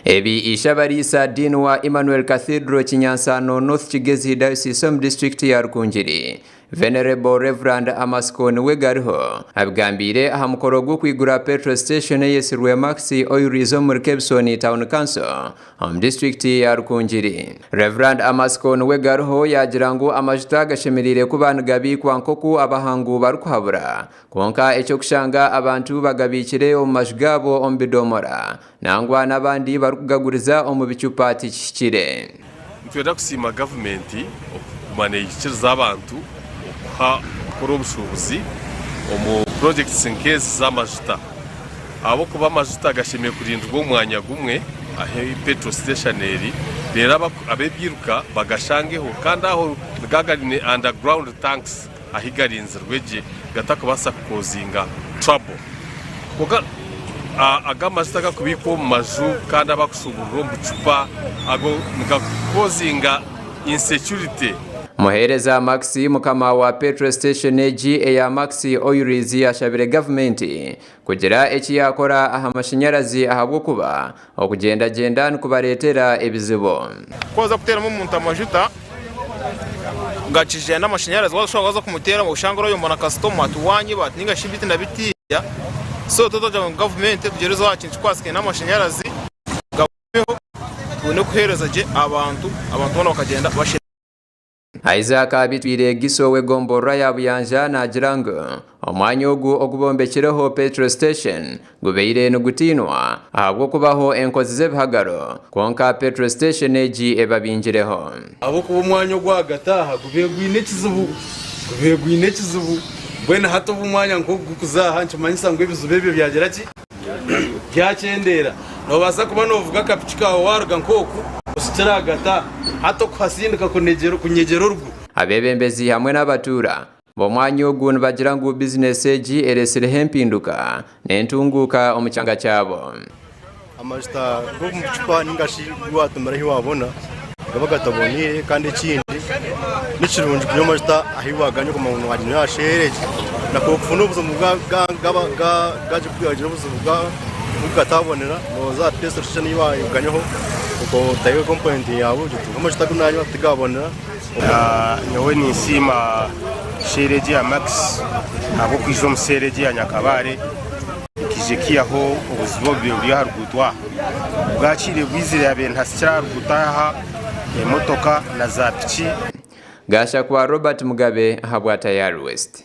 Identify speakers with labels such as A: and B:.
A: Ebi Ishabariisa Dean wa Emmanuel Cathedral Kinyansano North Kigezi Diocese omu disiturikiti ya Rukungiri, Venerable Rev. Amasiko Niwegariho abigambiire aha mukoro gw'okwigura petrol station eyetsirwe Maxi Oilries omuri Kebisoni Town Council omu disiturikiti ya Rukungiri. Rev. Amasiko Niwegariho yaagira ngu amajuta gashemereire kuba nigabiikwa nk'oku abahangu barikuhabura kwonka eky'okushanga abantu bagabiikire omu maju gaabo omu bidomora Nangwa n'abandi barikugaguriza omu bicupa tikihikire.
B: Nitwenda kusiima gavumenti okuguma neikiriza abantu okuha kukora obushuubuzi omu purojekiti nk'ezi z'amajuta ahabw'okuba amajuta gashemereire kurindirwa omu mwanya gumwe ahu petrol station eri reero ab'ebiiruka bagashangeho kandi aho nigaba gari underground tanks ahu garinzirwe gye gatakubaasa kukozinga trouble. Kwonka aga amajuta agakubiikwa omu maju kandi abakushuburira omu bucupa ago nigakozinga insecurity.
A: Muheereza Max mukama wa petrol station egi eya Max Oilries ashabire gavumenti kugira eki yaakora aha mashanyarazi ahabw'okuba Okugyendagyenda nikubareetera ebizibu.
C: Ku waza kuteeramu omuntu amajuta gakijenda amashanyarazi waza kushanga waza kumuteeramu oshange orayomba na kasitoma ati wanyiba ati ninga shi biti na bitiya so itwe twagira ngu gavumenti etugyerezeho aha kintu kikwatsigane n'amashanyarazi gagumeho tubone kuheereza gye abantu, abantu boona bakagyenda bashemereirwe.
A: Isaac Bitwire Giso w'egomborora ya Buyanja naagira ngu omwanya ogu ogubombekireho petrol station gubaire nigutiinwa ahabw'okubaho enkozi z'ebihagaro kwonka petrol station egi ebabingireho.
D: Ahabw'okuba omwanya ogw'ahagati aha gubaire gwine ekizibu, gubaire gwine ekizibu. Mbwenu hati obu omwanya nk'ogu gurikuza aha nikimanyisa ngu ebizibu ebyo byagira ki? Byakyendeera. Noobaasa kuba noovuga akapiki kaawe waaruga nk'oku oshukire ahagati aha, hati okuhasindika kunyegyera orugu.
A: Abeebembezi hamwe n'abatuura b'omwanya ogu nibagira ngu bizinesi egi eretsireho empinduka n'entunguuka omu kyanga kyabo.
E: Amajuta g'omu bucupa ninga shi agu waatumira ahu waabona gaba gataboneire kandi ekindi ni kirungi kunywa amajuta ahu waaganywa okamanya ngu waaginywa aha sheera egi nakokufuna obuzibu bwagira obuzibu bw'okugatabonera nooza aha petrol station ei waaganywaho otayo complaint yaawe ogire oti amajuta agu naanywa tigabonera.
F: Nyowe ninsiima sheera egi eya Max ahabw'okwija omu seera egi eya Nyakabare ekaija ekaihaho obuzibu obubaire buri aha ruguuto aha. Bwakiire bwizire yabaire nihasikira aha ruguuto aha emotoka na za piki.
A: Gashakwa Robert Mugabe ahabwa Tayari West.